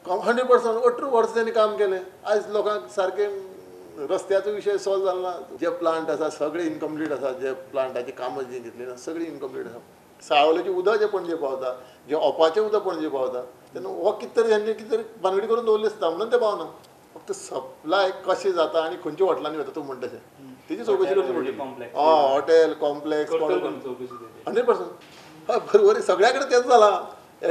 100% 18 वर्सां त्यांनी काम केलें. आयज लोकांक सारकें रस्त्याचो विशय सॉल्व जालो ना. जे प्लांट आसा सगळे इनकम्प्लीट आसा, जे प्लांटाची कामां जी घेतली ना सगळी इनकम्प्लीट आसा. साळवलेचें उदक जें पणजे पावता, जें ओपाचें उदक पणजे पावता, तेन्ना हो कितें तरी हेंचे कितें तरी भानगडी करून दवरली आसता म्हणून तें पावना. फक्त सप्लाय कशें जाता आनी खंयच्या हॉटेलांनी वता तूं म्हणटा तशें तेजी चवकशी करची पडटली. हय, हॉटेल कॉम्प्लेक्स 100%. हय बरोबर, सगळ्या कडेन तेंच जालां.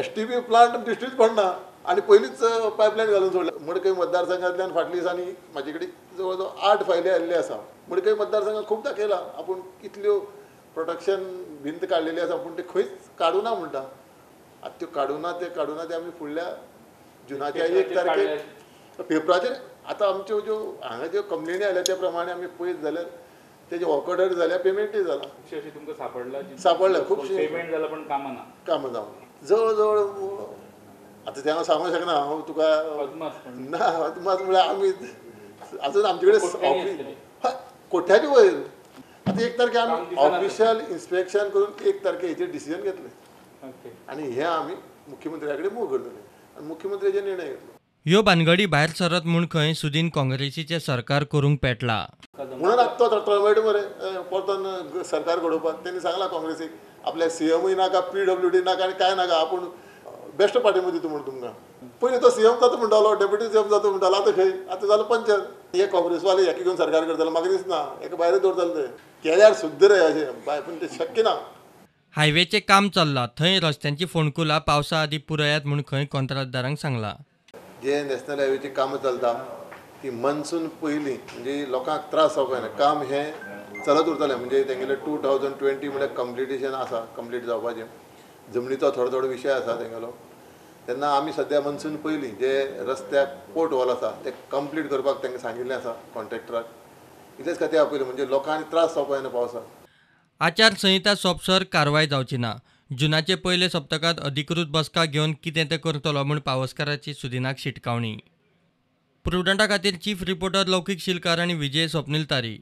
STP plant दिश्टीच पडना आनी पयलींच पायपलायन घालून सोडल्या. मडकय मतदारसंघांतल्यान फाटल्या दिसांनी म्हाजे कडेन जवळ जवळ 8 फायली आयिल्ल्यो आसा. मडकय मतदारसंघात खूब दाखयला आपूण कितल्यो प्रोटेक्शन भिंत काडलेली आसा, पूण ते खंयच काडूना म्हणटा. आतां त्यो काडूना ते काडूना ते आमी फुडल्या जुनाच्या 1 तारखेक पेपराचेर आतां आमच्यो ज्यो हांगा ज्यो कंप्लेनी आयल्या त्या प्रमाणे आमी पळयत जाल्यार तेजे ऑर्डर जाल्या, पेमेंटूय जाला. सापडल्या खुबशें पेमेंट जाला, पण कामां ना, कामां जावना. जवळ जवळ आतां तें हांव सांगूंक शकना, हांव तुका ना अदमास म्हळ्यार आमी आजून आमचे कडेन ऑफिस हय कोठ्याचे वयर. आतां 1 तारखे आमी ऑफिशियल इन्स्पेक्शन करून 1 तारखे हेचेर डिसिजन घेतलें आनी हें आमी मुख्यमंत्र्या कडेन मूव करतले आनी मुख्यमंत्र्याचे निर्णय घेतलो. ह्यो भानगडी भायर सरत म्हूण खंय सुदीन काँग्रेसीचें सरकार करूंक पेटला. म्हणून आतां तो तळमळटा मरे परतून सरकार घडोवपाक. तेणी सांगलां काँग्रेसीक आपल्याक सीएमूय नाका, PWD नाका आनी कांय नाका, आपूण बेस्ट पार्टी मदीं तूं म्हूण तुमकां. पयलीं तो सीएम जाता म्हणटालो, डेप्युटी सीएम जाता म्हणटालो, आतां खंय आतां जालो पंचायत. हे काँग्रेसवाले हेका घेवन सरकार करताले म्हाका दिसना, हेका भायरच दवरताले ते केल्यार सुद्दां रे अशें बाय, पूण तें शक्य ना. हायवेचें काम चल्लां थंय रस्त्यांची फोंडकुलां पावसा आदीं पुरयात म्हूण खंय कंत्राटदारांक सांगलां. जे नॅशनल हायवेची कामां चलता ती मनसून पयलीं म्हणजे लोकांक त्रास जावपा जायना, काम हें चलत उरतलें. म्हणजे तेंगेलें 2020 म्हळ्यार कंप्लिटेशन आसा, कंप्लीट जावपाचें. जमनीचो थोडो थोडो विशय आसा तेंगेलो. तेन्ना आमी सद्या मनसून पयलीं जे रस्त्याक पोर्ट होल आसा ते कंप्लीट करपाक तांकां सांगिल्लें आसा कॉन्ट्रॅक्टराक. इतलेच खातीर आपयलें म्हणजे लोकांक त्रास जावपा जायना पावसाक. आचारसंहिता सोंपसर कारवाय जावची ना. जुनाचे पयले सप्तकांत अधिकृत बसका घेवन कितें तें करतलो म्हूण पावसकाराची सुदिनाक शिटकावणी. प्रुडंटा खातीर चीफ रिपोर्टर लौकीक शिलकार आनी विजय स्वप्नील तारी.